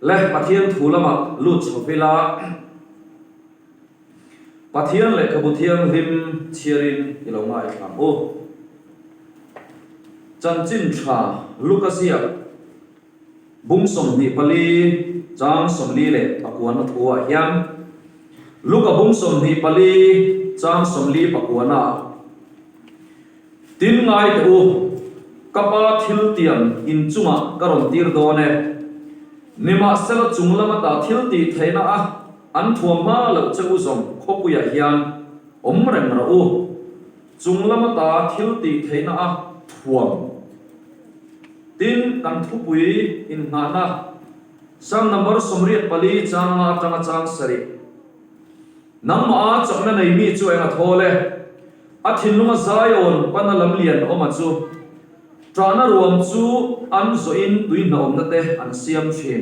Le Pathian thu lamah lut chho ila Pathian lehkhabu thianghlim chhiarin i lo ngaithla ang u. Chanchin tha Luka ziak Bung 24 chang 49 na thuah hian Luka bung 24 chang 49 ah Tin ngai teh u, ka pa thil tiang in chungah ka rawn tir dawn e. Nimahsela chung lama ta thil tih theihna a an thuam hma loh che u zawng khawpuiah hian awm reng rawh u. Chung lama ta thil tih theihna a thuam. Tin, kan thupui inngahna Sam number 84 chang nga atanga chang sarih. Nangmah a chakna nei mi chu eng a thawl e? A thinlunga Zion pana lam lian awma chu ṭahna ruam chu an zawhin tui hnaawmna te an siam ṭhin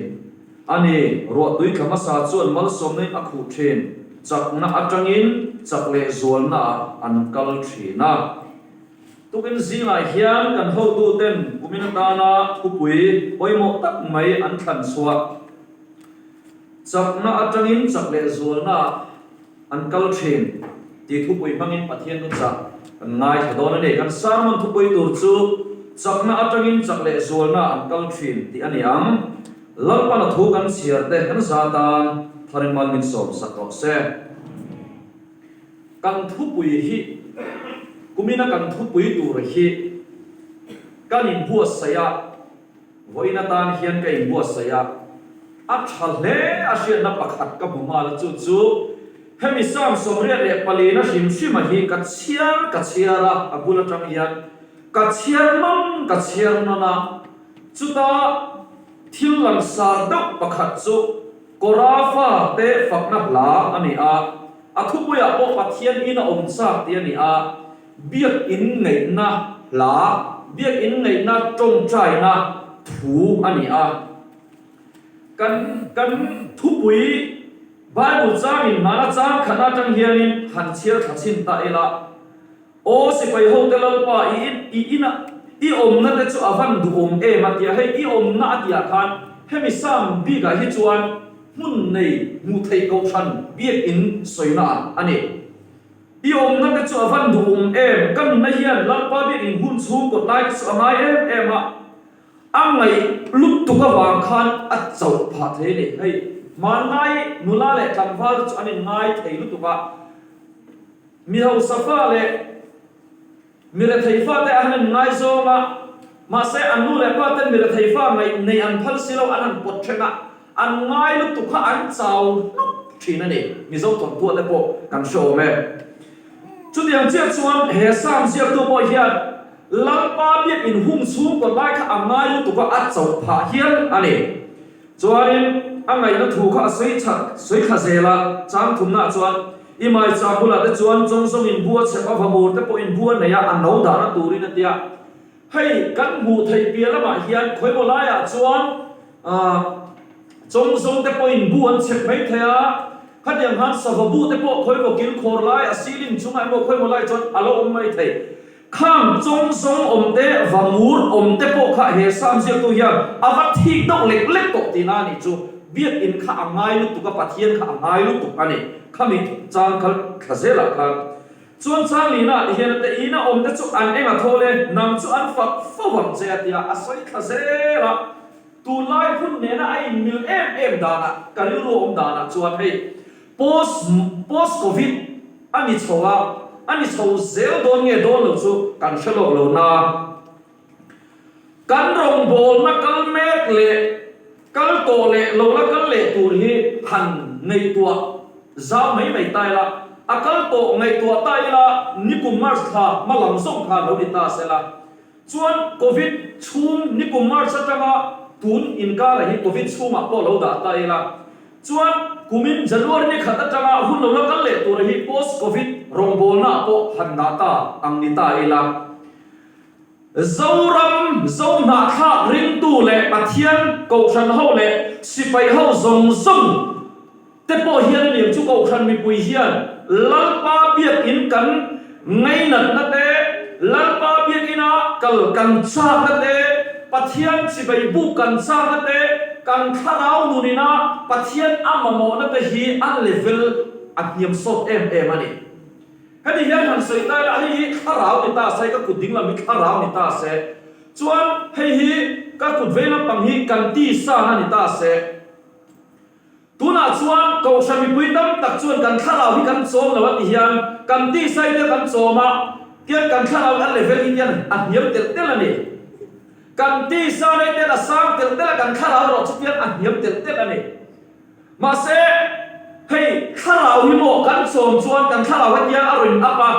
a ni. Ruah tui tla hmasa chuan malsawmna in a khuh ṭhin, chakna aṭangin chak leh zualna ah an kal ṭhin a. Tukin zingah hian kan hotuten kumin atana thupui pawimawh tak mai an thlan chhuah. Chakna atangin chak leh zualnaah an kal thin tih thupui hmangin Pathian nu chah kan ngaithla dawn a ni. Kan sermon thupui tur chu Chakna atangin chak leh zualnaah an kal thin tih a ni ang. Lalpana thu kan chhiar te kan za tan tharin mal min sawm sak rawh se. Kan thupui hi kumina kan thupui tur hi kan inbuatsaih a. Vawiin atan hian ka inbuatsaih a, a tha hle a hriatna pakhat ka hmu nghal a, chu chu hemi Psalm 84 na hrim hrima hi ka chhiar ka chhiar a, a bul atang hian ka chhiar nawn ka chhiar nawn a, chuta thil langsar deuh pakhat chu Kora fa te fakna hla a ni a, a thupuiah pawh Pathian in a awm chak tih a ni a. Biakinn ngaihna hla, Biakinn ngaihna tawngtaina thu a ni a. Kan kan thupui Bible changin hmana chang khat atang hianin han chhiar thla chhin ta ila, Aw sipai hote Lalpa i i ina i awmna te chu a van duhawm em a tia, hei i awmna a tihah khan hemi Psalm bikah hi chuan hmun nei hmuh theih kohhran Biakinn sawina a ni. I awmna te chu a van duhawm em? Ka nunna hian Lalpa biak in hun chhung kawt lai te chu a ngai em em a, a ngaih lutuk avang khan a chauh phah thei a ni. Hei, hmanlai nula leh tlangval te chu an inngai thei lutuk a, mi hausa fa leh Mi rethei fate a han inngaizawng a, mahse an nu leh pa ten mi rethei fa ngaih nei an phal si lo, an han pawt then a, an ngai lutuk kha an chau hnawk thin a ni. Mizo thawnthuah te pawh kan hre awm e. Chutiang chiah chuan he Psalm ziaktu pawh hian Lalpa biak inhung chhung kawt lai kha a ngai lutuk a, a chauh phah hial a ni. Chuanin a ngaihna thu kha a sawi chak, sawi thla zel a, chang thumnaah chuan i maicham bulah te chuan chawngzawng in bu a chhep a, vamur te pawh in bu a nei a, a no dahna turin a ti a. Hei kan hmuh theih piah lamah hian khawimaw laiah chuan aah chawngzawng te pawh in bu an chhep mai thei a, khatiang khan sava bu te pawh khawimaw kilkhawr lai a ceiling chungah emaw khawimaw lai chuan a lo awm mai thei. Khang chawng zawng awm te, va ngur awm te pawh kha he Psalm ziaktu hian a va thik deuh lek lek tawh tihna a nih chu. Biakinn kha a ngai lutuk a, Pathian kha a ngai lutuk a ni. Khami chang kha thla zelah khan chuan chang lihna ah ti hian a te ina awm te chu an eng a thawl e, nang chu an fak fo ang che a ti a, a sawi thla zel a. Tunlai hun nena a inmil em em danah, ka rilru awm danah chuan hei Post post covid a ni chho a, a ni chho zel dawn nge dawn lo chu kan hre lawk lo na. Kan rawngbawlna kal mek leh kal tawh leh lo la kal leh tur hi han ngaihtuah zau mai mai ta ila, a kal tawh ngaihtuah ta ila nikum March thla hma lam zawng khan lo ni ta sela. Chuan Covid chhung nikum March atanga tun inkara hi Covid chhungah pawh lo dah ta ila, chuan kumin January ni khat atanga hun lo la kal leh tura hi post Covid rawngbawlnaah pawh han dah ta ang ni ta ila. Zoram Zohnahthlak ringtu leh Pathian Kohhran ho leh sipai ho zawng zawng te pawh hian a niang chu Kohhran mipui hian Lalpa biakinn kan ngainatna te, Lalpa biakina kal kan chakna te, Pathian chibai buk kan chakna te, kan thlarau nunina Pathian a mamawhna te hi a level a hniam sawt em em a ni. Heti hian han sawi ta ila, hei hi thlarau ni ta se, ka kut ding lam hi thlarau ni ta se, chuan hei hi ka kut vei lampang hi kan tisa na ni ta se. Tunah chuan Kohhran mipui tam tak chuan kan thlarau hi kan chawm lo a ti hian kan tisa hi tiang kan chawm a, tiang kan thlarau hi a level hi tiang a hniam telh telh a ni. Kan tisa nei tiang a sang telh telh a, kan thlarau erawh chu tiang a hniam telh telh a ni. Mahse, hei thlarau hi maw kan chawm chuan kan thlarau hi tiang a rawn up a,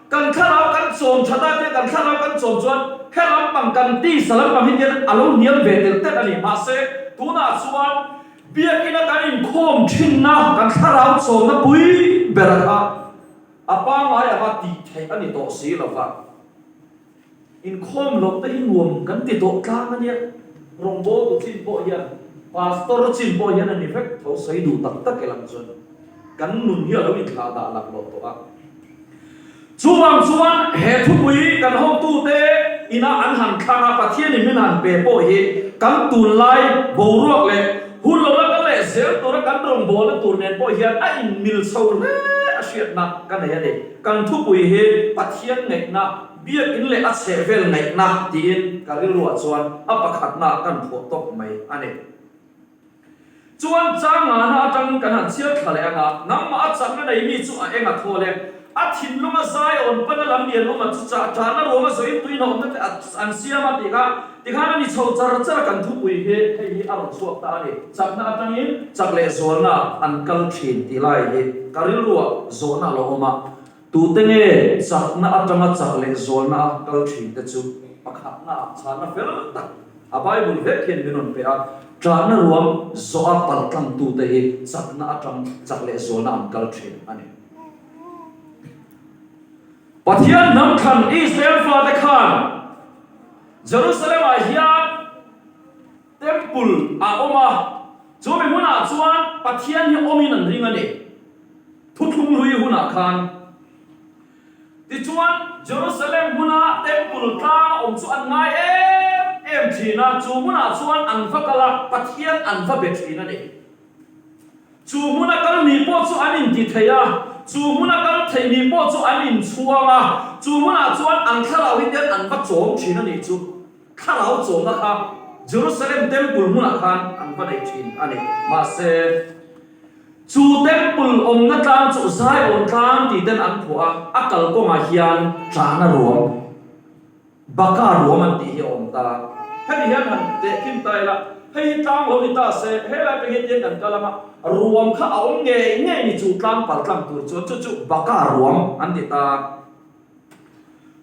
kan thlarau kan chawm that a tiang kan thlarau kan chawm chuan he lampang kan tisa lampang hi tiang a lo hniam ve telh telh a ni. Mahse, tunah chuan Biakina kan inkhawm thinna kan thlarau chawmna pui ber kha a pangngai anga tih theih a ni tawh si lo va. Inkhawm loh te hi nuam kan ti tawh tlang a nia. Rawngbawltu chin pawh hian, Pastor chin pawh hian a ni vek tho sawi duh tak tak elang chuan kan nun hi a lo inthlah dah laklawh tawh a. Chuvang chuan he thupui kan hotute ina an han thlang a, Pathianin min han pe pawh hi kan tunlai boruak leh hun lo la kal leh zel tura kan rawngbawlna tur nen pawh hian a inmil chho hle a hriatna ka nei a ni. Kan thupui hi Pathian ngaihna, biakin leh a chhehvel ngaihna tiin ka rilruah chuan a pakhatnaah kan phuah tawk mai a ni. Chuan changana atangin kan han chhiar thla leh ang a, nangmah a chakna nei mi chu a eng a thawl e. A thinlung a zai awn pana lam lian awm a chu chah tahna ruam a zawhin tuin a awmna te an siam a tih kha tikhan a ni chho char char a kan thupui hi hei hi a rawn chhuak ta a ni. Chakna atangin chak leh zualna an kal thin tih lai hi ka rilruah zawhna a lo awm a. Tute nge chakna atanga chak leh zualna a kal thin te chu pakhatna ah chhanna fel tak a Bible vek hian min rawn pe a, ṭahna ruam zawha paltlangtute hi chakna atang chak leh zualna an kal thin a ni. Pathian hnam thlan Israel fate khan Jerusalem ah hian Temple a awm a, chu mi hmunah chuan Pathian hi awmin an ring a ni. Thuthlung hlui hunah khan. Tichuan, Jerusalem hmuna Temple tlang a awm chu an ngai em em thin a, chu hmunah chuan an va kal a, Pathian an va be thin a ni. Chu hmuna kal nih pawh chu an inti thei a, chu hmuna kal theih nih pawh chu an inchhuang a, chu hmunah chuan an thlarau hi ten an va chawm thin a nih chu. Thlarau chawmna kha Jerusalem Temple hmunah khan an va nei thin a ni. Mahse, chu Temple awmna tlang chu Zion tlang tih ten an phuah a, a kalkawngah hian ṭahna ruam, Baka ruam an tih hi a awm ta. Hemi hian han tehkhin ta ila, hei hi tlang lo ni ta se, helai peng hi tiang kan kal ang a, ruam kha a awm ngei ngei ni chu tlang paltlang tur chuan chu chu Baka ruam an ti ta.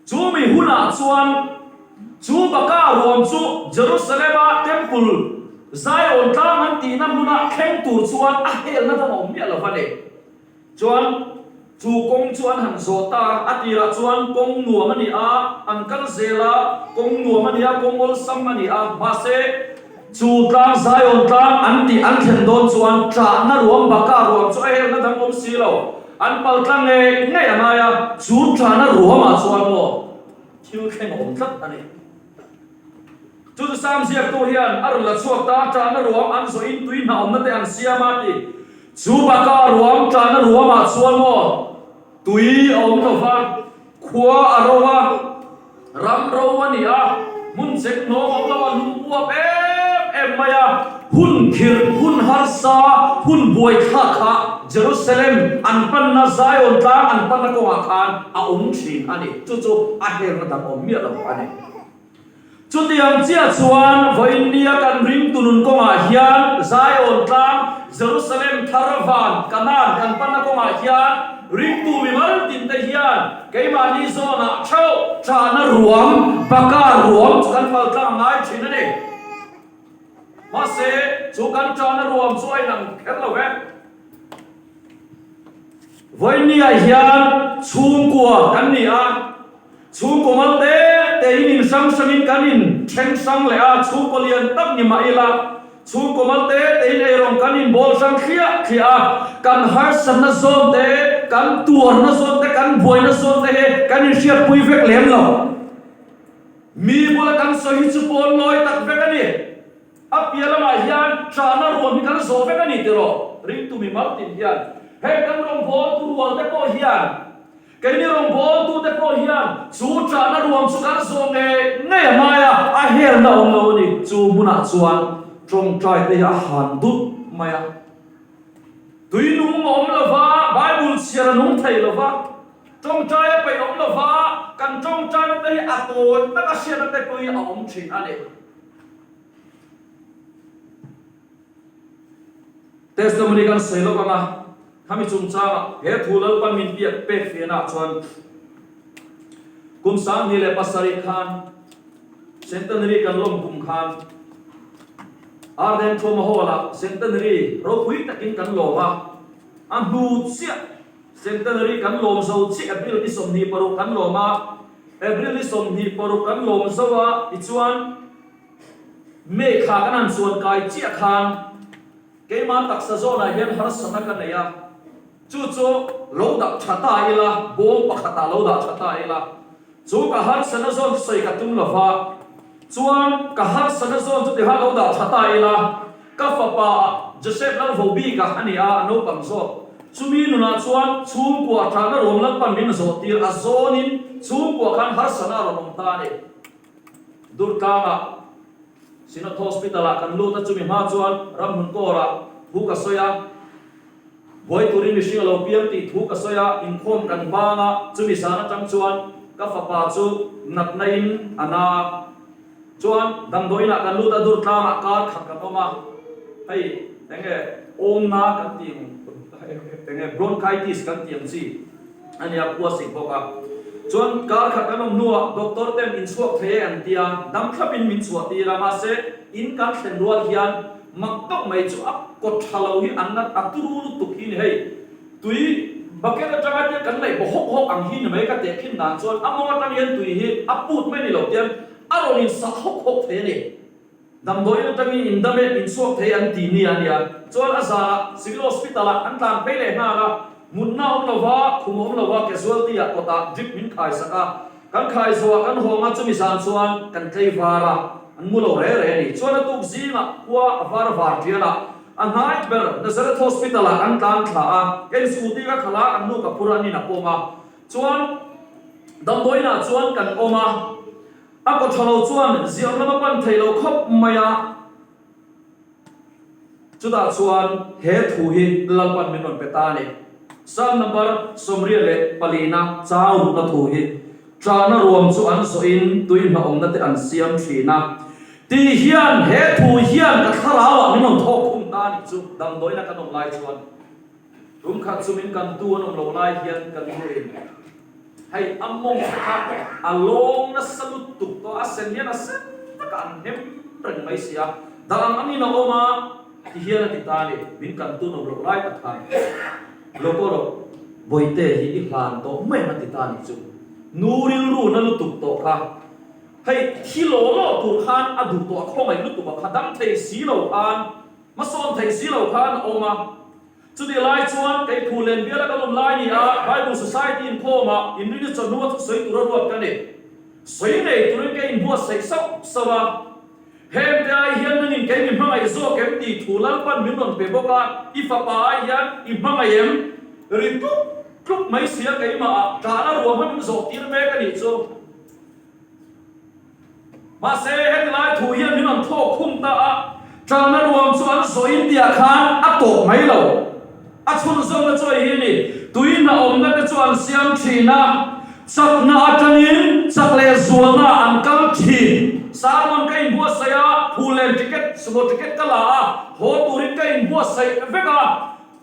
Chu mi hunah chuan chu baka ruam chu Jerusalem-a Temple, Zion tlang an tihna hmuna thleng tur chuan a helna dang a awm miah lo va ni. Chuan chu kawng chu an han zawh ta a, a tirah chuan kawng nuam a ni a, an kal zel a, kawng nuam a ni a, kawng awlsam a ni a, mahse chu tlang Zion tlang an tih an thlen dawn chuan ṭahna ruam baka ruam chu a helna dang awm si lo. An pal tlang ngei ngei a ngai a, chu ṭana ruamah chuan maw thil thleng a awm tlat a ni. Chu chu Sam ziaktu hian a rawn la chhuak ta, ṭana ruam an zawhin tui hna awmna te an siam a ti. Chu bakah ruam ṭana ruamah chuan maw tui a awm lo va, khua a ro a, Ram ro a ni a, hmun cheng hnawm awm lo a lum uap em em mai a. Hun khirh, hun harsa, hun buaithlak kha Jerusalem an panna Zion tlang an panna kawngah khan a awm thin a ni. Chu chu a helna dang awm miah lo a ni. Chutiang chiah chuan vawiinnia kan ringtu nun kawngah hian Zion tlang, Jerusalem thar van, Kanaan kan panna kawngah hian ringtu mimal tinte hian Keimahni zawnah theuh ṭahna ruam, baka ruam chu kan kal tlang ngai ṭhin a ni. Mahse, chu kan ṭahna ruam chu a inang kher lo ve. Vawinia hian chhungkua kan ni a, chhungkaw mal te tein in hrang hrangin kan in ṭhen hrang leh a, chhungkaw lian tak ni mah ila, Chhungkaw mal te tein eirawng kan inbawl hrang thliah thliah a, kan harsatna zawn te, kan tuarna zawn te, kan buaina zawn te hi kan inhriatpui vek lem lo. Mi bula kan sawi hi chu pawn lawi tak vek a ni. A piah lamah hian ṭahna ruam hi kan zawh vek a ni tiraw? Ringtu mimal tin hian heng kan rawngbawltu rual te pawh hian, keini rawngbawltu te pawh hian chu ṭahna ruam chu kan zawh ngei ngei a ngai a, a helna awm lo a ni. Chu hmunah chuan ṭawngṭai te hi a han dut mai a. Tui nung a awm lova, Bible chhiar a nung thei lova, ṭawngṭai a peih awm lova, kan ṭawngṭaina te hi a tawi taka hriatna te pawh hi a awm ṭhin a ni. Testimony kan sawi lawk ang a, khami chungchangah he thu Lalpan min piak pek fiahnaah chuan kum 27 khan Centenary kan lawm kum khan Arden Thawma Hall-ah Centenary ropui takin kan lawm a, a hnu chiah Centenary kan lawm zo chiah April ni 26 kan lawm a, April ni 26 kan lawm zo a tichuan May kha kan han chuan kai chiah khan keimah taksa zawnah hian harsatna ka nei a, chu chu lo dah tha ta ila, bawm pakhatah lo dah tha ta ila, chu ka harsatna zawn chu sawi ka tum lo va, chuan ka harsatna zawn chu tiha lo dah tha ta ila, ka fapa Joseph Lalvobika a ni a, a naupang zawk. Chumi nunah chuan chhungkua ṭahna ruam Lalpan min zawhtir a zawnin chhungkua khan harsatna a rawn awm ta a ni. Durtlangah Synod Hospital-ah kan lut a, chumi hma chuan ramhmun kawrah thu ka sawi a, buai turin mihring a lo piang tih thu ka sawi a, inkhawm kan bang a, chumi zan atang chuan ka fapa chu natna in a na a, chuan damdawiinah kan lut a, Durtlangah kar khat kan awm a, hei enge awmna kan tih ang, enge bronchitis kan tih ang chi. A nia, khua sik bawk a. Chuan kar khat kan awm hnuah doctor ten in chhuak thei e an ti a, dam thlapin min chhuah tir a, mahse in kan thlen rual hian mak deuh mai chu a kawt tha lo hi an nat a turu lutuk hi ni hei. Tui bucket atanga tiang kan laih baw hawk hawk ang hi ni mai ka tehkhin dan chuan a mawng atang hian tui hi a put mai ni lo tiang a rawn in sah hawk hawk thei a ni. Damdawiin atangin in dam e, in chhuak thei an ti nia nia. Chuan a zanah Civil Hospital ah an tlan phei leh nghal a, mutna a awm lo va, khum a awm lo va, casualty ah kawtah drip min khai sak a. Kan khai zawh ah kan hawng a, chumi zan chuan kan tlei var a, an mu lo re re a ni. Chuan a tuk zingah khua a var var tial a, a hnai ber Nazareth Hospital ah kan tlan thla a, kei scooty ka khalh a, an nu ka phur a, an in a pawm a. Chuan damdawiin ah chuan kan awm a. A kaw tha lo chuan ziah lam a pan thei lo khawp mai a, chutah chuan he thu hi Lalpan min rawn pe ta a ni. Psalm number 84 na chang rukna thu hi, Ṭahna ruam chu an zawhin tui hnawmna te an siam ṭhin a, tih hian he thu hian ka thlarauah min rawn thawk khum ta a nih chu, damdawiina kan awm lai chuan. Tum khat chu min kantu an awm lo lai hian ka nuin hei a mawng te kha a lawng nasa lutuk tawh a, sen hian a sen takah an hnem reng mai si a, dang angin a awm a ti hian a ti ta a ni, min kantu an awm loh lai tak khan lo kaw rawh Bawihte hi i hlan tawh mai ang a ti ta a nih chu, nu rilru na lutuk tawh kha hei thi law law tur khan a duh tawh a khawngaih lutuk a kha dam thei si lo khan Hmasawn theih si lo khan a awm a. Chutih lai chuan kei Phu Len biala kan awm lai ni a, Bible Society inkhawmah inrini chawhnu a thusawi tura ruat ka ni. Sawi ngei turin ka inbuatsaih sauh sauh a. Hengte ai hian nangin kei mi hmangaih zawk em tih thu Lalpan min rawn pe bawk a, i fapa ai hian i hmangaih em? Ri tluk tluk mai sia keimahah ṭahna ruam kha min zawh tir mek a nih chu. Mahse, heti lai thu hian min rawn thawk khum ta a, ṭahna ruam chu an zawhin tihah khan a tawp mai lo. A chhunzawmna chu hei hi a ni, Tui hna awmna te chu an siam ṭhin a, chakna aṭangin chak leh zualna an kal ṭhin. Sermon ka inbuatsaih a, Phulen ticket, sumo ticket ka la a, haw turin ka inbuatsaih vek a.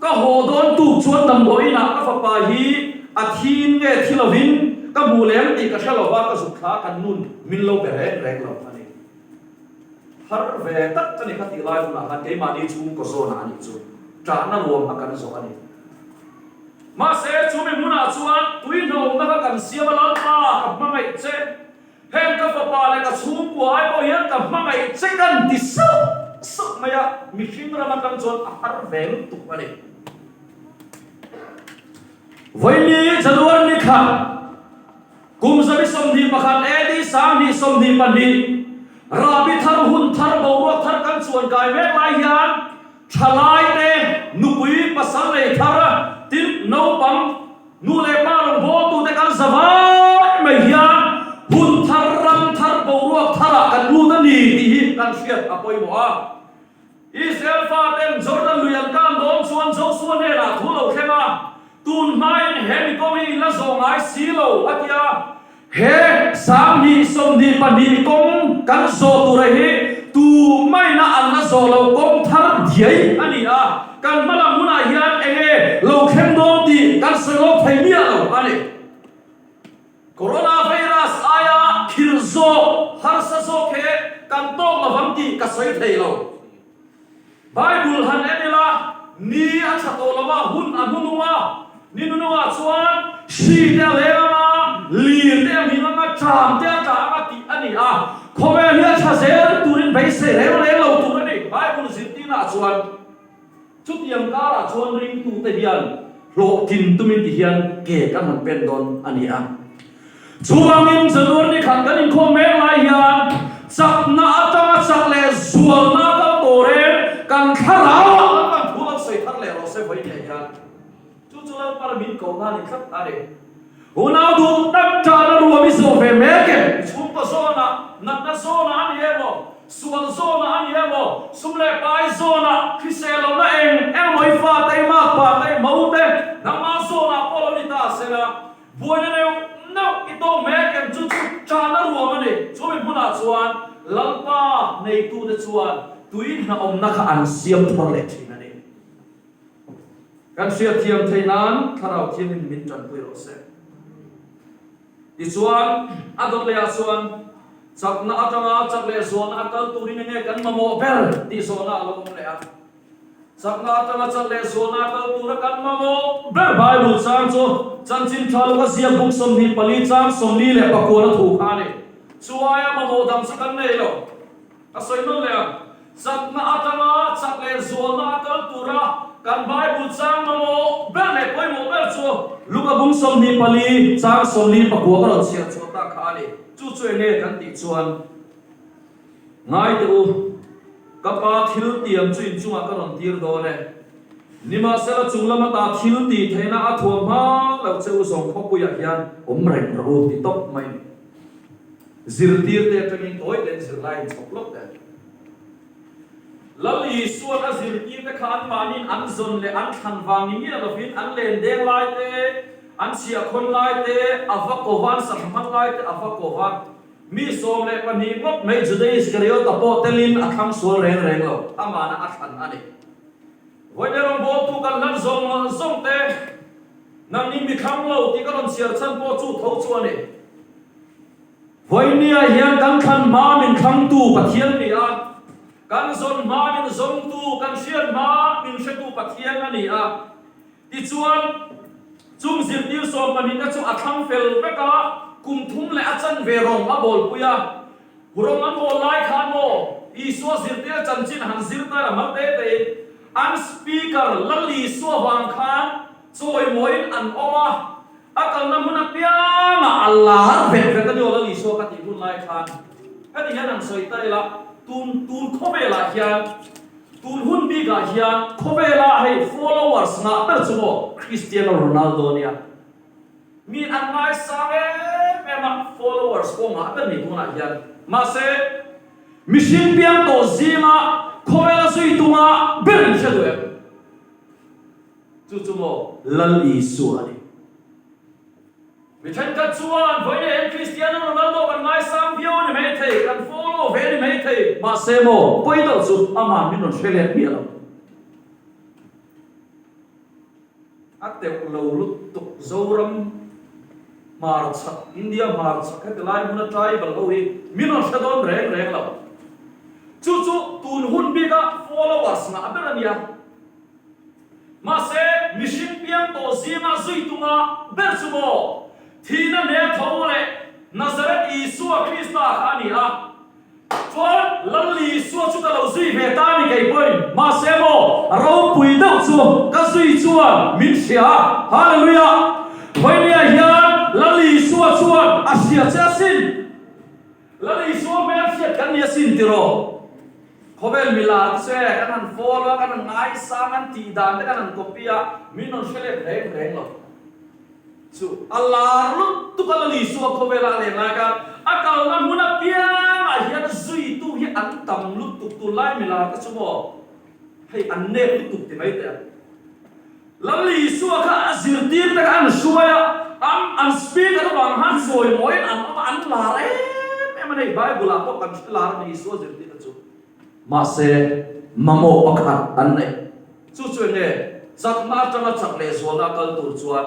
Ka haw dawn tuk chuan damdawi inah ka fapa hi a thiin nge thi lovin ka hmuh lem tih ka hre lova ka zuk thla kan nun min lo be reng reng lo a ni. Har ve tak ka ni kha tih lai hunah khan keimahni chhungkaw zawnah a nih chu ṭahna ruam a kan zawh a ni. Mahse chumi hmunah chuan tui hnawmna kha kan siam a Lalpa ka hmangaih che. Heng ka fapa leh ka chhungkua ai pawh hian ka hmangaih che kan ti sauh sauh mai a, mihring ram atang chuan a har ve lutuk a ni. Vawiini January ni khat. Kum 121 AD 2022, rahbi thar hun thar boruak thar kan chuan kai mek lai hian thalai te, nupui pasal nei thar, tin naupang, nu leh pa rawngbawltute kan za vai mai hian hun thar, ram thar, boruak tharah kan lut a ni tih hi kan hriat a pawimawh a. Israel faten Jordan lui an kan dawn chuan Josua hnenah thu lo thleng a, Tun hmain he mi kawng hi in la zawh ngai si lo, a ti a. He 2022 kawng kan zawh tura hi tu maina an la zawh lo kawng thar diai a ni a, kan hma lam hunah hian enge lo thleng dawn tih kan sawi lawk thei miah lo a ni. Coronavirus aia khirh zawk, harsa zawk he kan tawk lovang tih ka sawi thei lo. Bible han en ila, ni a tha tawh lo a, hun a hnunung a, ni hnunungah chuan hri te a leng anga, lir te a hming anga, ṭam te a tla anga tih a ni a. Khawvel hi a tha zel turin beisei reng reng lo tur a ni Bible zirtirnaah chuan. Chutiang karah chuan ringtute hian hlawhtlin tumin ti hian ke kan han pen dawn a ni a. Chuvangin January ni khat kan inkhawm mek lai hian chakna atanga chak leh zualna kal tawh reng kan thlarauah kan kan thu lo sawi thar leh rawh se vawi leh hian. Chu chu Lalpara min kohna a ni tlat a ni. Unau duh tak ṭahna ruam i zawh ve mek em? I chhungkaw zawnah, natna zawnah a ni emaw, sual zawnah a ni emaw, sum leh pai zawnah, hrisel lohna eng emaw i fate, i makpa te, i mo te, nangmah zawnah pawh lo ni ta se la, buaina neuh neuh i tawk mek em? Chu chu ṭahna ruam a ni. Chumi hmunah chuan Lalpa neitute chuan tui hnaawmna kha an siam thar leh ṭhin a ni. Kan hriatthiam theih nan Thlarau Thiangin min tanpui rawh se. Tichuan, a dawt lehah chuan chakna atanga chak leh zualna a kal turin enge kan mamawh ber tih zawhna a lo awm leh a. Chakna atanga chak leh zualna a kal tura kan mamawh ber Bible chang chu Chanchin Tha Luka ziak buk 24 chang 49 thu kha a ni. Chu aia mamawh dang chu kan nei lo. Ka sawi nawn leh ang. Chakna atanga chak leh zualna a kal tura kan Bible chang mamawh ber leh pawimawh ber chu Luka bung 24 chang 49 ka rawn chhiar chhuah tak kha a ni. Chu chu enge kan tih chuan, Ngai teh u, ka pa thil tiam chu inchungah ka rawn tir dawn e. Nimahsela chung lama ta thil tih theihna a thuam hma loh che u zawng khawpuiah hian awm reng rawh u ti tawp mai ni. Zirtirte atangin tawi ten zirlai in chhawp lawk teh. Lal Isuan a zirtirte kha anmahniin an zawn leh an thlan vang ni miah lovin an len deng lai te, an chhiahkhawn lai te, a va ko va, an sangha hman lai te a va ko va. Mi 12 ngawt mai Juda Iskariota pawh telin a thlang sual reng reng lo, amahna a thlan a ni. Vawiin rawngbawltu kan hlan zawng zawng te, nangni mi thlang lo tih ka rawn chhiar chhan pawh chu tho chu a ni. Vawinia hian kan thlan hma min thlangtu Pathian ni a, kan zawn hma min zawngtu, kan hriat hma min hretu Pathian a ni a. Tichuan, chung zirtir 12 te chu a thlang fel vek a, kum thum leh a chanve rawng a bawlpui a. Rawng an bawl lai khan maw Isua zirtir chanchin han zir ta la mal te tein an speaker Lal Isua vang khan chawimawiin an awm a, A kalna hmun apiangah a lar vet vet a ni aw Lal Isua ka tih hun lai khan heti hian an sawi ta ila, tun tun khawvelah hian tun hun bikah hian khawvela hei followers ngah ber chu maw Cristiano Ronaldo nia mi an ngaisang em em a followers pawh ngah ber ni tunah hian mahse mihring piang tawh zinga khawvela zui tunga ber in hre duh em? Chu chu maw Lal Isua a ni. Mi thenkhat chuan vawiin hian Cristiano Ronaldo kan ngaisang viau a ni maithei, kan follow ve a ni maithei, mahse maw pawi deuh chu amah min rawn hre let miah lo. A teuh lo lutuk Zoram hmarchhak, India hmarchhak heti lai hmuna tribal ho hi min rawn hre dawn reng reng lo. Chu chu tun hun bika followers ngah ber a nia. Mahse, mihring piang tawh zinga zui tunga ber chu maw thihna hne tho leh Nazareth Isua Krista kha a ni a. Chuan Lal Isua chu ka lo zui ve ta a ni kei pawhin. Mahse maw ropui deuh chu ka zui chuan min hria. Hallelujah! Vawinia hian Lal Isua. Isua chuan a hria che asin. Lal Isua hmel hriat kan ni asin tiraw? Khawvel milar che kan han follow a, kan han ngaisang, an tih dan te kan han copy a, min rawn hre let reng reng lo. Chu a lar lutuk a Lal Isua khawvela a leng lai khan a kalna hmun apiangah hian zuitu hi an tam lutuk tunlai milar te chu maw hei an nep lutuk ti mai teh ang. Lal Isua kha a zirtir te kha an hruai a, an an speaker avang khan sawimawiin an awm a, an lar em em a ni. Bible ah pawh kan hre lar a ni Isua zirtir te chu. Mahse, mamawh pakhat an neih. Chu chu enge? Chakna atanga chak leh zualna kal tur chuan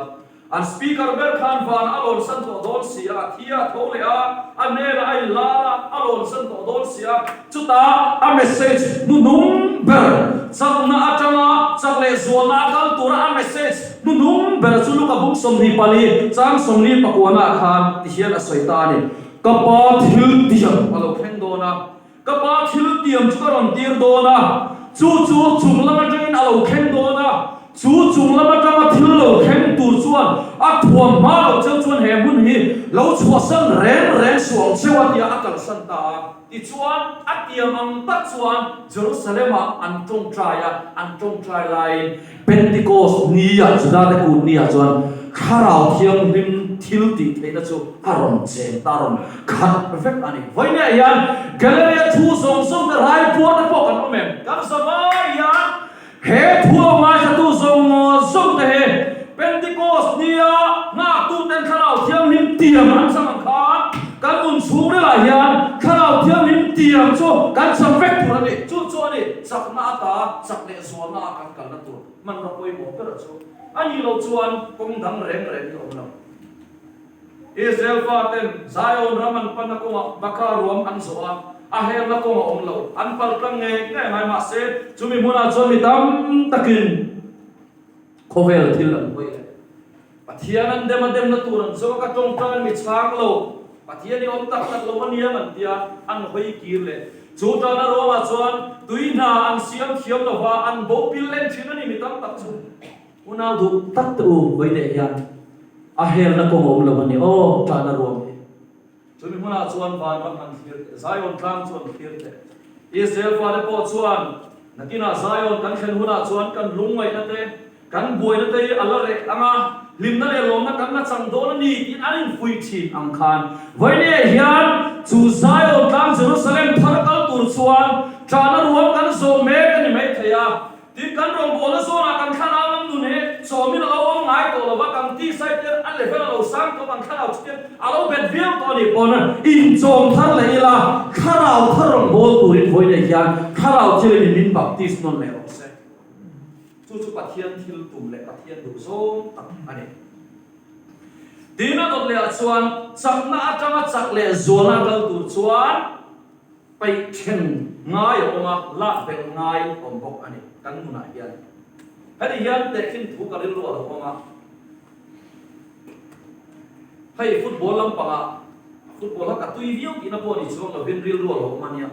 an speaker ber khan vanah a lawnsan tawh dawn si a, a thi a, a tho leh a, a hnenah a inlar a, a lawnsan tawh dawn si a. Chutah a message hnuhnung ber, chakna atanga chak leh zualna a kal tura a message hnuhnung ber chu Luka bung 24 chang 49 khan tihian a sawi ta a ni, Ka pa thil tiam a lo thleng dawn a, Ka pa thil tiam chu ka rawn tir dawn a, chu chu chung lam atangin a lo thleng dawn a, chu chung lam atanga thil lo thleng tur chuan a thuam hma loh cheu chuan he hmun hi lo chhuahsan reng reng suh ang cheu a tia a kalsan ta a. Tichuan, a tiam ang tak chuan Jerusalem-ah an tawngtai a, an tawngtai laiin Pentecost nia Judate kut niah chuan Thlarau Thianghlim thil tih theihna chu a rawn cheng ta, a rawn khat vek a ni. Vawiinah hian Galilee thu zawng zawng te raipuar te pawh kan awm em? Kan zavai hian he thu lo ngaithlatu zawng zawng te hi Pentecost nia nghaktuten Thlarau Thianghlim tiam an chang ang khan kan nun chhungrilah hian Thlarau Thianghlim tiam chu kan chang vek tur a ni. Chu chu a ni, chakna ata chak leh Zualna a kan kalna tur hmanraw pawimawh ber chu a nih loh chuan kawng dang reng reng hi a awm lo. Israel faten Zion ram an panna kawngah Baka ruam an zawh a, a helna kawng a awm lo. An pal tlang ngei ngei ngai mahse chumi hmunah chuan mi tam takin Khawvel thil an hawi leh. Pathian an dem a demna tur an zawk a tawngtai mi chhang lo. Pathian i awm tak tak lo a niang an tia an hawi kir leh. Chu tana ruangah chuan tui hna an siam thiam lo va an bo pil len thin a ni mi tam tak chu. Unau duh tak te u vawi leh hian a helna kawng a awm lo a ni aw tana ruang hi. Chumi hmunah chuan vanram an thlir teh, Zion tlang chu an thlir teh. Israel fate pawh chuan nakinah Zion kan thlen hunah chuan kan lungngaihna te, kan buaina te hi a la reh ang a, hlimna leh lawmna kan la chang dawn a ni tiin an infuih thin ang khan vawinia hian chu Zion tlang Jerusalem thar kal tur chuan ṭahna ruam kan zawh mek a ni maithei a. Tin, kan rawngbawlna zawnah kan thlarau lam nun hi chawmin a lo awm ngai tawh lo va, kan tihsai te a level a lo sang tawh, kan thlarau chu ten a lo bet viau tawh a nih pawn inchawm thar leh ila, thlarau thar rawngbâwl turin vawiinah hian thlarau thilin min baptis nawn leh rawh se. Chu chu Pathian thil tum leh Pathian duh zawng tak a ni. Tin, a dawt lehah chuan chakna atanga chak leh zualna kal tur chuan, Peih then ngai a awm a, lak belh ngai a awm bawk a ni kan nunah hian. Heti hian tehkhin thu ka rilru a lo awm a, hei football lampangah football kha ka tui viau tihna pawh ni chuang lovin rilru a lo awm a nia.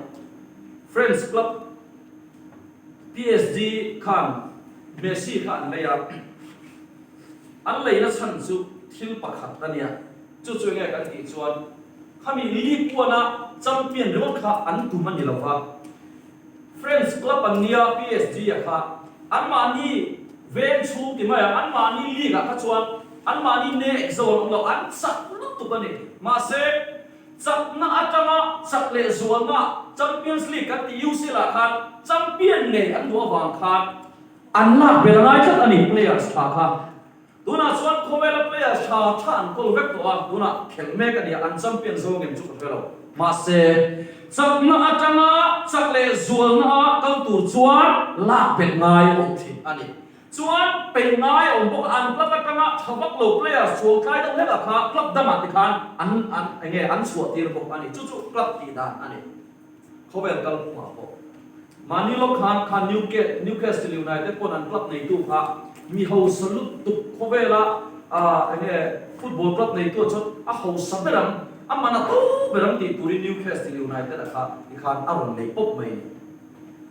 French club PSG khan Messi kha an lei a, an leina chhan chu thil pakhat a nia. Chu chu enge kan tih chuan khami League One-a champion ringawt kha an tum a ni lo va, French club an nia PSG-a kha anmahni veng chhung ti mai a, anmahni league-ah kha chuan anmahni nek zo an awm lo, an chak lutuk a ni. Mahse, chakna atanga chak leh zualna Champions League kan tih UCL-ah khan champion ngei an duh avang khan an lak ber a ngai tlat a ni players tha kha. Tunah chuan khawvela players tha tha an kawl vek tawh a, tunah khelh mek a nia, an champion zawng em chu ka hre lo. Mahse, chakna atanga chak leh zualna a kal tur chuan lak belh ngai a awm thin a ni. Chuan peih ngai a awm bawk a, an club atanga tha vak lo players chhuang tlai deuh hlek ah kha club dangah tikhan an an enge an chhuah tir bawk a ni. Chu chu club tih dan a ni. Khawvel kal phungah pawh mahni lawk khan kha Newcastle United pawn an club neitu kha mi hausa lutuk khawvela enge football club neitu ah chuan a hausa ber ang, a man a to ber ang tih turin Newcastle United a kha tikhan a rawn nei pawp mai a ni.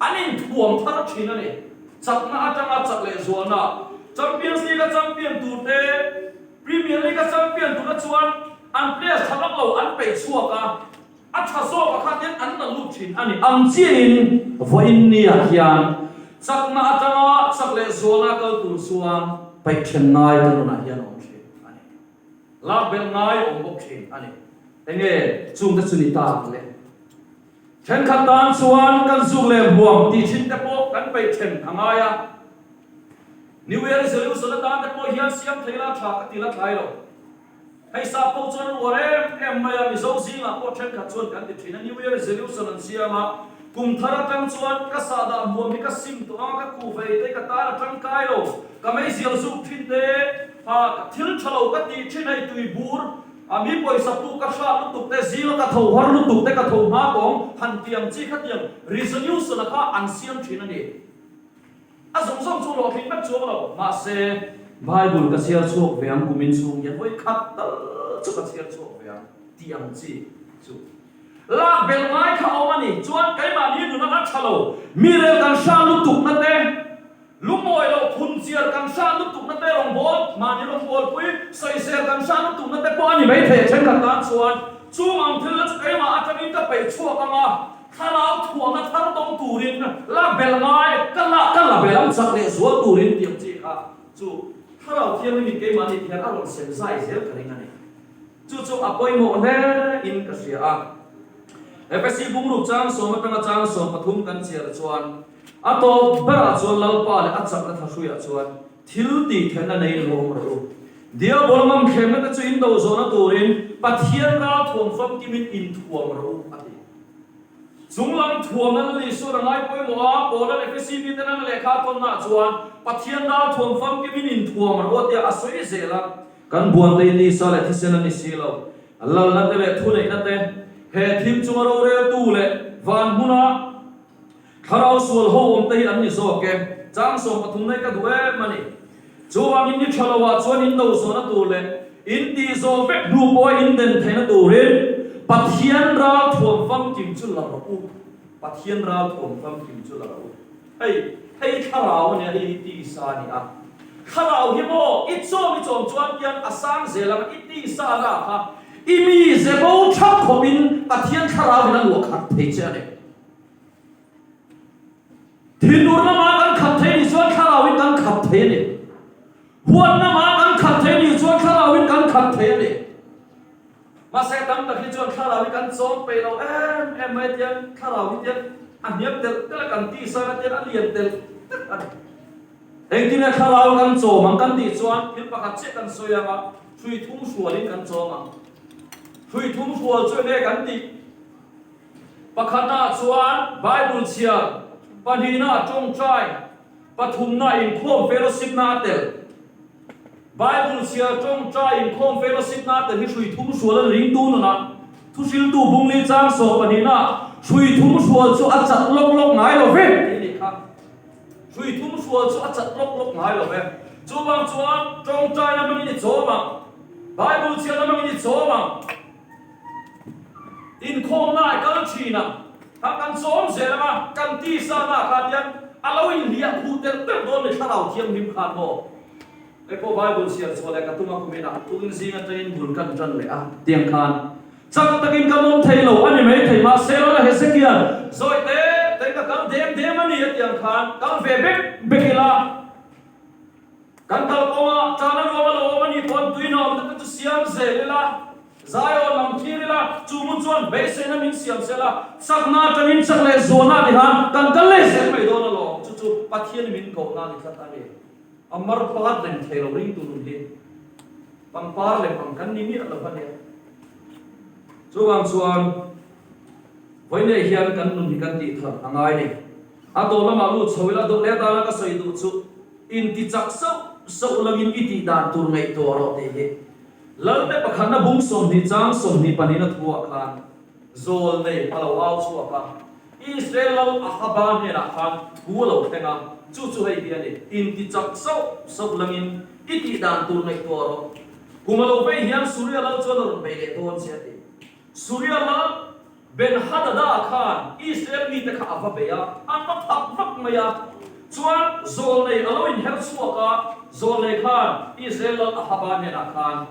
An inthuam thar thin a ni. Chakna atanga chak leh zualna Champions League a champion tur te, Premier League a champion turah chuan. An players tha vak lo an peih chhuak a, a tha zawk a kha hian an la lut thin a ni. Ang chiahin vawiin niah hian chakna atanga chak leh zualna kal tur chuan peih then ngai kan nunah hian a awm thin a ni. Lak belh ngai a awm bawk thin a ni. Enge chungte chu ni ta ang le? Thenkhat tan chuan kan zuk leh huam tih thin te pawh kan peih then a ngai a. New Year resolution atan te pawh hian siam thei la tha ka ti la thlai lo. Hei sap pawh chuan an uar em em mai a, Mizo zingah pawh thenkhat chuan kan ti thin a, New Year resolution an siam a, kum thar atang chuan ka sahdah hmuam hi ka sim tawh ang a, ka kuhvei te ka tan a tangkai lo, ka meizial zuk thin te, ha ka thil tha lo ka tih thin hei tui bur a mi pawisa puk ka hrat lutuk te, zinga ka tho har lutuk te ka tho hma tawng han tiang chi khatiang resolution a kha an siam thin a ni. A zawng zawng chu hlawhtling vek chuang lo. Mahse, Bible ka chhiar chhuak ve ang kumin chhung hian vawi khat tal chu ka chhiar chhuak ve ang tih ang chi chu lak belh ngai kha a awm a ni. Chuan keimahni nuna a tha lo, mi rel kan hran lutukna te, lungmawi loh phunchiar kan hran lutukna te, rawngbâwl, mahni rawngbâwlpui sawisel kan hran lutukna te pawh a ni maithei a thenkhat tan chuan chung ang thil la chu keimah atangin ka peih chhuak ang a, Thlarau thuahna thar dawng turin la belh ngai, ka la ka la belh ang chak leh zual turin tih ang chi kha chu Thlarau Thianghlim in keimahni ti hian a rawn sem zai zel ka ring a ni. Chu chu a pawimawh hle in ka hria a. Efesi bungruk chang sawm atanga chang 13 kan chiar chuan a tawp berah chuan Lalpa leh a chakna thlahruiah chuan thil tih theihna nei lawm rawh u. Diabol ngamthlemna te chu in do zawhna turin Pathian ralthuam famkimin inthuam rawh u a ti. Chunglam thuamna Lal Isuan a ngai pawimawh a, Paula'n Efesi miten an lehkha a tawnnaah chuan Pathian ralthuam famkimin inthuam rawh tia a sawi zel a. Kan buante tisa leh thisen a ni si lo. Lalna te leh thuneihna te, he thim chunga roreltu leh van hmuna Thlarau sual ho awm te hi an ni zawk e. Chang 13 na hi ka duh em a ni. Chuvangin ni tha lo ah chuan in do zawhna tur leh in tih zawh vek hnu pawha in den theihna turin Pathian ral thuam famkim chu la rawh u. Pathian ral thuam famkim chu la rawh u. Hei, hei thlarau a nia, hei hi tisa a ni a. Thlarau hi maw i chawm i chawm chuan tiang a sang zel ang a, i tisa na kha i mi ze bo thap khawpin Pathian thlarau in a luah khat thei che a ni. Thinur lamah kan khat thei nih chuan thlarauin kan khat thei a ni. Huat lamah kan khat thei nih chuan thlarauin kan khat thei a ni. Mahse tam tak hi chuan thlarau hi kan chawm peih lo em em mai tiang thlarau hi tiang a hniam telh telh a kan tisa na tiang a lian telh telh a ni. Engtin nge thlarau kan chawm ang kan tih chuan thil pakhat chiah kan sawi ang a, hrui thum hrualin kan chawm ang. Hrui thum hrual chu enge kan tih? Pakhatnaah chuan Bible chhiar, pahnihnaah tawngtai, pathumnaah inkhawm fellowship-na a tel. Bible chhiar, tawngtai, inkhawm fellowship-na a tel hi hrui thum hrual a ni ringtu nunah. Thuhriltu bungli chang sawm pahnihnaah hrui thum hrual chu a chat lawk lawk ngai lo ve tih a nih kha. Hrui thum hrual chu a chat lawk lawk ngai lo ve. Chuvang chuan tawngtaina hmangin i chawm ang, Bible chhiarna hmangin i chawm ang. Inkhawmna a kal thin a, kha kan chawm zel ang a, kan tisa na kha tiang a lo inhliah khuh telh telh dawn ni thlarau thianghlim khan maw? Hei pawh Bible chhiar chhuah leh ka tum a kumin ah tukin zing atangin bul kan tan leh a tiang khan chak takin kan awm thei lo a ni mai thei mahse Lala Hezekia'n zawi te tein ka kal dem dem a ni a tiang khan kal ve bek bek ila. Kan kal kawnga tana ruam a lo awm a nih pawn tuina awmna te chu siam zel ila, Zion lam thlir ila, chu hmun chuan beiseina min siam sel a, chakna atangin chak leh zualna a tihan kan kal leh zel mai dawn alawm. Chu chu Pathian min kohna a ni tlat a ni. A mar pat reng thei lo ringtu nun hi pangpar lem ang kan ni miah lo a nia. Chuvang chuan vawiinei hian kan nun hi kan tih thar a ngai ni. A tawh lamah lut chho ila dawt leh atana ka sawi duh chu inti chak sauh sauh langin i tih dan tur ngaihtuah rawh tih hi Lalte pakhatna bung 20 chang 22 na thuah khan zawl nei a lo au chhuak a, Israel lal Ahaba hnenah khan thu a lo thleng a, chu chu hei hi a ni, inti chak sauh sauh langin i tih dan tur ngaihtuah rawh. Kum a lo vei hian Suria lal chuan a rawn bei leh dawn che a ti. Suria lal Ben-Hadada khan Israel mite kha a va bei a, an va thak vak mai a. Chuan zawlnei a lo inher chhuak a, zawlnei khan Israel lal Ahaba hnenah khan.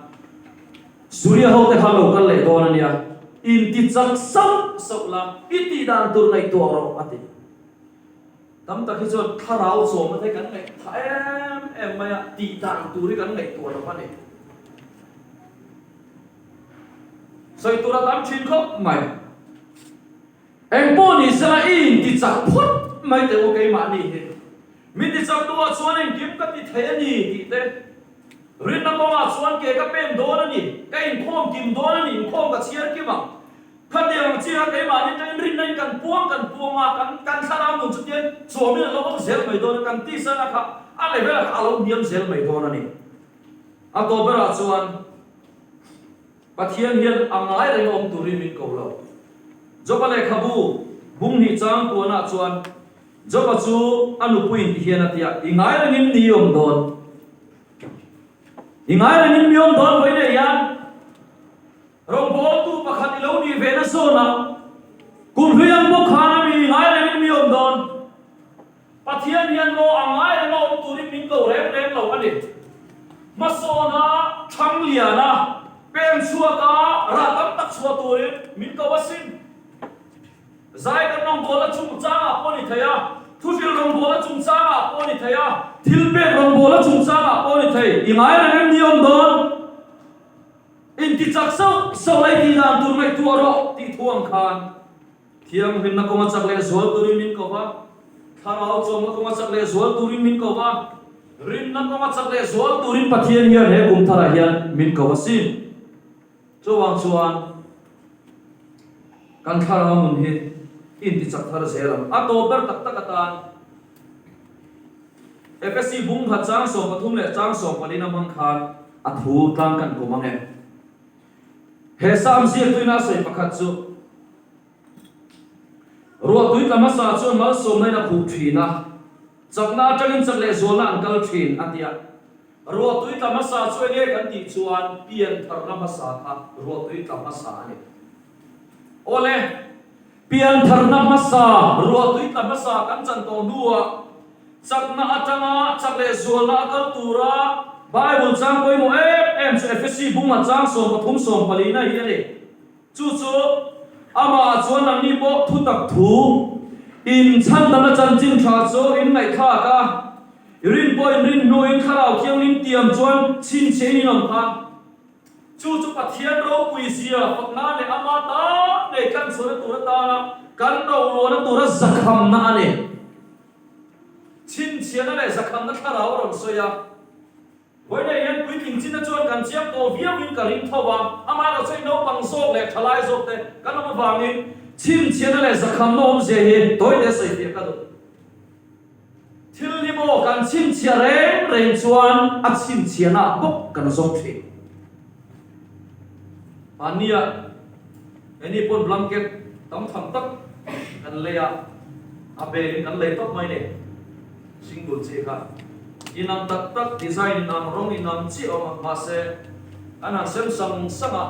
Suria hote kha an lo kal leh dawn a nia, inti chak sauh sauh la, i tih dan tur ngaihtuah rawh, a ti. Tam tak hi chuan thlarau chawmna te kan ngaihthah em em mai a, tih dan tur hi kan ngaihtuah lo a ni. Sawi tur a tam thin khawp mai. Engpawh ni sela i inti chak phawt mai teh u keimahni hi. Min ti chak duhah chuan engkim ka ti thei a ni tih te, rinna kawngah chuan ke ka pen dawn a ni, ka inkhawm kim dawn a ni, inkhawm ka chhiar kim ang. Khatiang ang chiah keimahni atangin rinna in kan puang kan puang a, kan kan thlarau nun chutian chawmin a lo awm zel mai dawn a, kan tisana kha a level kha a lo hniam zel mai dawn a ni. A tawp berah chuan Pathian hian a ngai reng awm turin min ko lo. Joba lehkhabu bung hnih chang puanah chuan Joba chu a nupuiin ti hian a ti a, I ngai rengin ni awm dawn. I ngai rengin mi awm dawn vawi nei hian Rawngbawltu pakhat i lo nih ve na zawnah kum hlui ang bawk khan a mi ngai rengin mi awm dawn. Pathian hian maw a ngai renga awm turin min ko reng reng lo a ni. Hmasawna, Thangliana, peng chhuaka rah tam tak chhuah turin min ko asin. Zai kan rawngbawlna chungchangah pawh a ni thei a, thuhril rawngbawlna chungchangah pawh a ni thei a, thilpek rawngbawlna chungchangah pawh a ni thei. I ngai reng em ni awm dawn? Inti chak sauh sauh lai tih dan tur ngaihtuah rawh tih thu ang khan thianghlimna kawnga chak leh zual turin min ko va, thlarau chawmna kawnga chak leh zual turin min ko va, rinna kawnga chak leh zual turin Pathian hian he kum tharah hian min ko asin. Chuvang chuan kan thlarau nun hi inti chak thar zel ang. A tawp ber tak tak atan Efesi bung khat chang 13 leh chang sawmpalin a hmang khan a thu tlang kan kum ang e. He Sam ziaktuina a sawi pakhat chu, Ruahtui tla hmasa chuan malsawmna in a khuh thin a, chakna atangin chak leh zualna an kal thin, a ti a. Ruahtui tla hmasa chu enge kan tih chuan piantharna hmasa kha ruahtui tla hmasa a ni. Awle, piantharna hmasa, ruahtui tla hmasa kan chan tawh hnuah chakna atanga chak leh zualna a kal tura Bible chang pawimawh em em chu Efesi bunga chang 13 sawmpalina hi a ni. Chu chu amah chuan nangni pawh thutak thu inchhandamna chanchin tha chu in ngaihthlak a, rin pawh in rin hnuin Thlarau Thianghlim tiam chuan chhinchhiah in in awm kha. Chu chu Pathian ropui zia fakna leh ama ta ngei tlanchhuahna tur atana kan roluahna tura zakhamna a ni. Chhinchhiahna leh zakhamna thlarau a rawn sawi a. Vawiinah hian puitling chinna chuan kan chiang tawh viauin ka ring tho a, amaherawhchu i naupang zawk leh thalai zawk te kan awm avangin chhinchhiahna leh zakhamna awmzia hi tawite sawifiah ka duh. Thil hi maw kan chhinchhiah reng reng chuan a chhinchhiahna bawk kan zawng thin. Mahnia keini pawn blanket tam tham tak kan lei a, a belin kan lei tawp mai ni. Single chi kha inang tak tak design inang rawng inang chiah awm a, mahse an han sem sang sang a,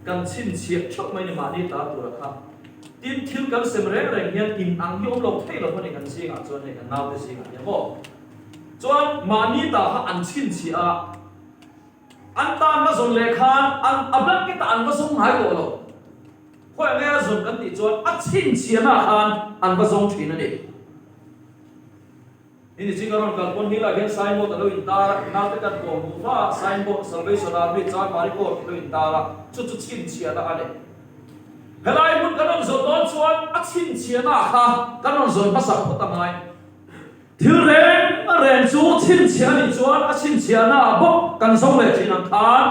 Kan chhinchhiah theuh mai ni mahni ta tura kha. Tin, thil kan sem reng reng hian in ang hi awm lo thei lo a ni kan zingah chuan hei kan naute zingah hian maw. Chuan mahni ta kha an chhinchhiah a, an tan va zawn leh khan an a blanket ah an va zawng ngai tawh lo. Khawi ang nge a zawn kan tih chuan a chhinchhiahna ah khan an va zawng thin a ni. Ni ni ching a rawn kal pawn hil ah hian signboard a lo intar a, naute kan kawm hmuh hma ah signboard Salvation Army Chanmari Court a lo intar a, chu chu chhinchhiahna a ni. Helai hmun kan rawn zawn dawn chuan a chhinchhiahna ah kha kan rawn zawn hmasak phawt a ngai. Thil reng reng chu chhinchhiah a nih chuan a chhinchhiahna ah bawk kan zawng leh thin ang khan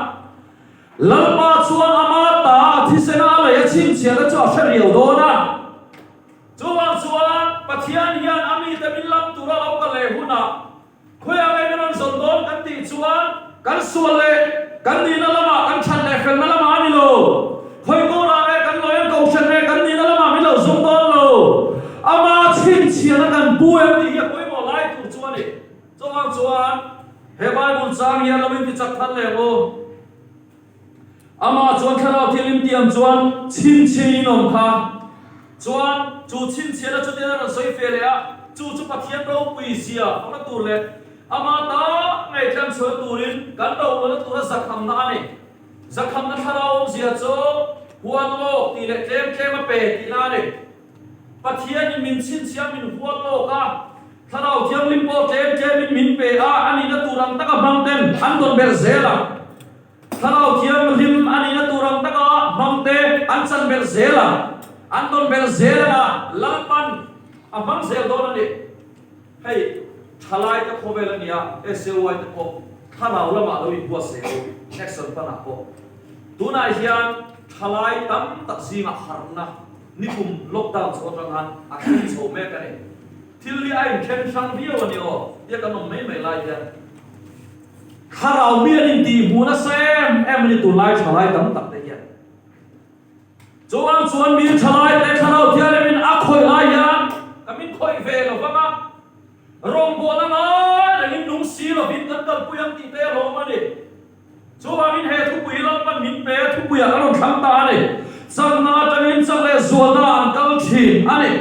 Lalpa chuan ama ta a thisena a lei a chhinchhiahna chu a hre riau dawn a. Chuvang chuan Pathian hian a mite min lam tura lo kal leh hunah khawiah nge min rawn zawn dawn kan tih chuan kan sual leh kan nihna lamah kan that leh felna lamah a ni lo. Khawi kawrah nge kan lawi ang kohhran nge kan nihna lamah min lo zawng dawn lo. Ama chhinchhiahna kan pu em tih hi a pawimawh lai tur chu a ni. Chuvang chuan he Bible chang hian lo intichak thar leh ang u. Amah chuan Thlarau Thianghlim tiang chuan chhinchhiain in awm kha. Chuan chu chhinchhiahna chu tiin a rawn sawi fe leh a, chu chu Pathian ropui zia fakna tur leh Ama ta ngei tlanchhuahna turin kan rohluahna tura zakhamna a ni. Zakhamna thlarau awmzia chu hual lawk tih leh tlem tlem a pe tihna a ni. Pathianin min chhinchhiah min hual lawk a, Thlarau Thianghlim pawh tlem tlemin min pe a, a nihna tur ang taka hmang ten an dawn belh zel ang. Thlarau Thianghlim a nihna tur ang taka hmang te an chan belh zel ang. An dawn belh zel ang a, Lalpan a hmang zel dawn a ni. Hei thalai te khawvel a nia, SAY te pawh thlarau lamah lo inbuatsaih u, action plan ah pawh. Tunah hian thalai tam tak zingah harhna nikum lockdown chho atang khan a thleng chho mek a ni. Thil hi a inthen hrang viau a ni aw, tia kan awm mai mai lai hian thlarau mi an intihhmuh nasa em em a ni tunlai thalai tam tak te hian. Chuvang chuan mi thalai te thlarau thianghlimin a khawih lai hian ka min khawih ve lo vang a, rawngbawlna ngai rengin nung si lovin kan kalpui ang tih te a lawm a ni. Chuvangin he thupui hi Lalpan min pe a, thupuiah kan rawn thlang ta a ni. Chakna atangin chak leh zualna an kal thin a ni.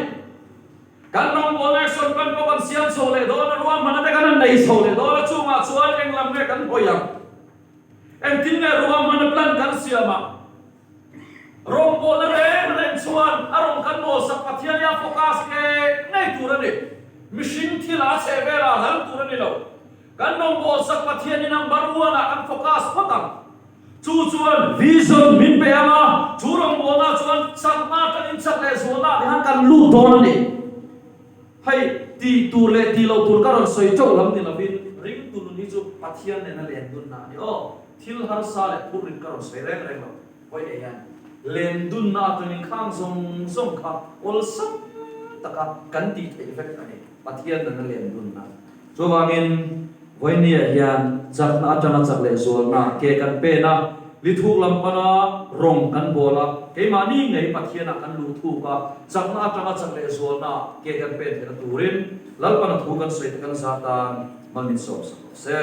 Kan rawngbawlna action plan pawh kan siam chho leh dawn a, ruahmanna te kan han nei chho leh dawn a, chungah chuan eng lam nge kan hawi ang? Engtin nge ruahmanna plan kan siam ang? Rawngbawlna reng reng chuan a rawn kan mawlsak Pathian hi a focus ngei ngei tur a ni. Mihring thil a chheh velah lal tur a ni lo. Kan rawngbawlsak Pathian hi number one ah kan focus phawt ang. Chu chuan vision min pe ang a, chu rawngbawlna chuan chakna atangin chak leh zualna ah te khan kan lut dawn a ni. Hei tih tur leh tih loh tur ka rawn sawi teuh lam ni lovin ringtu nun hi chu Pathian nena len dunna a ni aw. Thil harsa leh phurrit ka rawn sawi reng reng lo. Vawiin hian len dunna atangin khang zawng zawng kha awlsam taka kan tih theih vek a ni, Pathian nana len dunna. Chuvangin vawinia hian chakna atanga chak leh zualna ke kan pen a, lithuk lam pana rawng kan bawl a, keimahni ngei Pathianah kan luh thuk a, chakna atanga chak leh zualna ke kan pen theihna turin Lalpana thu kan sawi te kan zat tan mal min sawmsak rawh se.